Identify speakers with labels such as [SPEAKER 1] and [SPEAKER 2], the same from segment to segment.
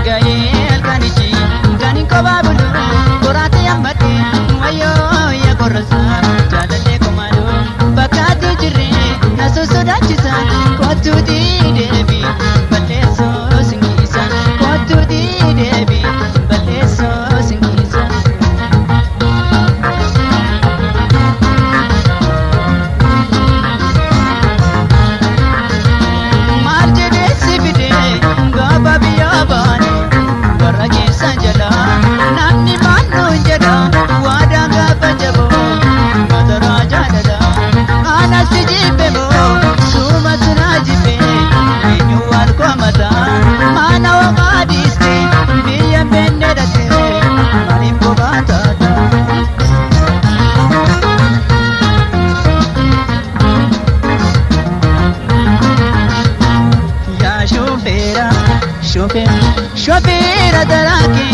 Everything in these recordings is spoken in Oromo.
[SPEAKER 1] Ga'ee halkanichi kan hin kophaa bulu boraatii hammadhe wayyoo yaa korrosa jaalallee komaadoo bakka ati jirre na sossodaachisa kottuutii deebi balleessoo singiisa kottuutii deebi balleessoo singiisa. Maal jedhee si fidee gaafa biyyaa baane warra keessa jala namni maal nuun jedha waadaa gaafa jaboo mataraa jaalala anas si jibbe moo suuma sunaa jibbe eenyu wal komata mana waqaa dhiiste biyya beenne dhatte maaliif kophaa taata. Yaa shofeera shofeera shofeera daraake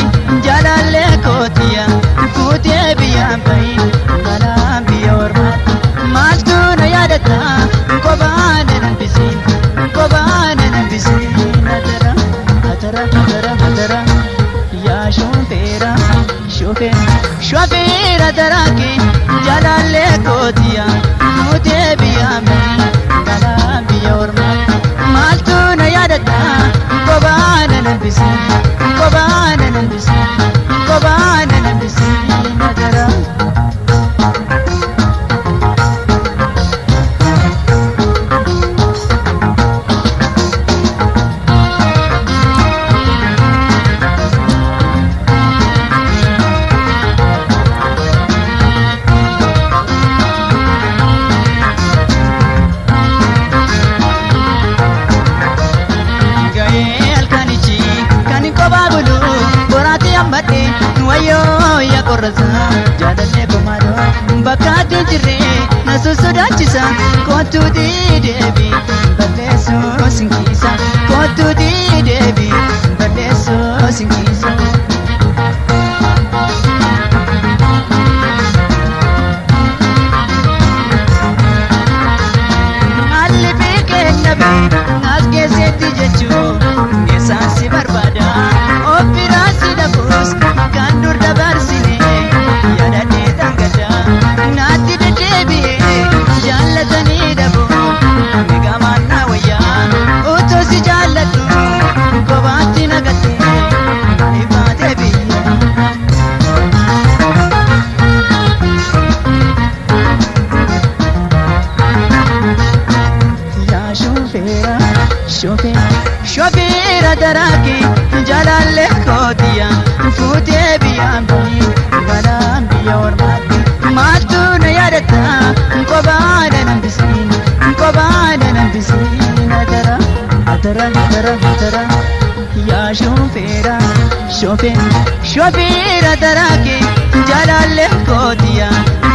[SPEAKER 1] jaalallee kootiya fuutee biyyaan bahin balaan biyya ormaatti maaltu na yaadata kophaa na hambisiin kophaa na hambisiin atara atara atara atara yaa shofeera shofeera shofeera daraake jaalallee kootiya fuutee biyyaan bahin balaan biyya ormaatti. Maaltu na yaadata kophaa na hambisi kophaa na hambisi kophaa na hambisi natara. Ga'ee halkanichi kan hin kophaa bulu boraatii hammadhe wayyoo yaa qorrasa jaalallee komaadoo bakka ati jirre na sossodaachisa kottuutii deebi balleessoo sinkiisa kottuutii deebi balleessoo sinkiisa. Haalli beekee nabe as keessatti jechuun eessaan si barbaada of biraa si dhabuus kan dur dabarsine yaadadhee dhangada naatti deddeebi'ee jaallatanii dhabu eegamaan na wayyaa otoo si jaalladhu kophaatti nagatte maaliif baatee biyya. Yaa shofeera shofeera shofeera daraake jaalallee kootiya fuutee biyyaan bahin balaan biyya ormaatti maaltu na yaadata kophaa na hambisiin kophaa na hambisiin atara atara atara atara yaa shofeera shofeera shofeera daraake jaalallee kootiya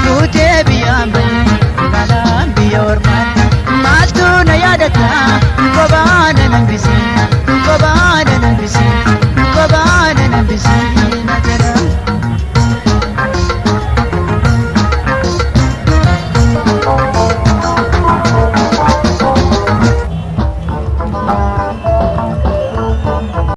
[SPEAKER 1] fuutee biyyaan bahin balaan biyya ormaatti. Maaltu na yaadata kophaa na hambisi kophaa na hambisi kophaa na hambisi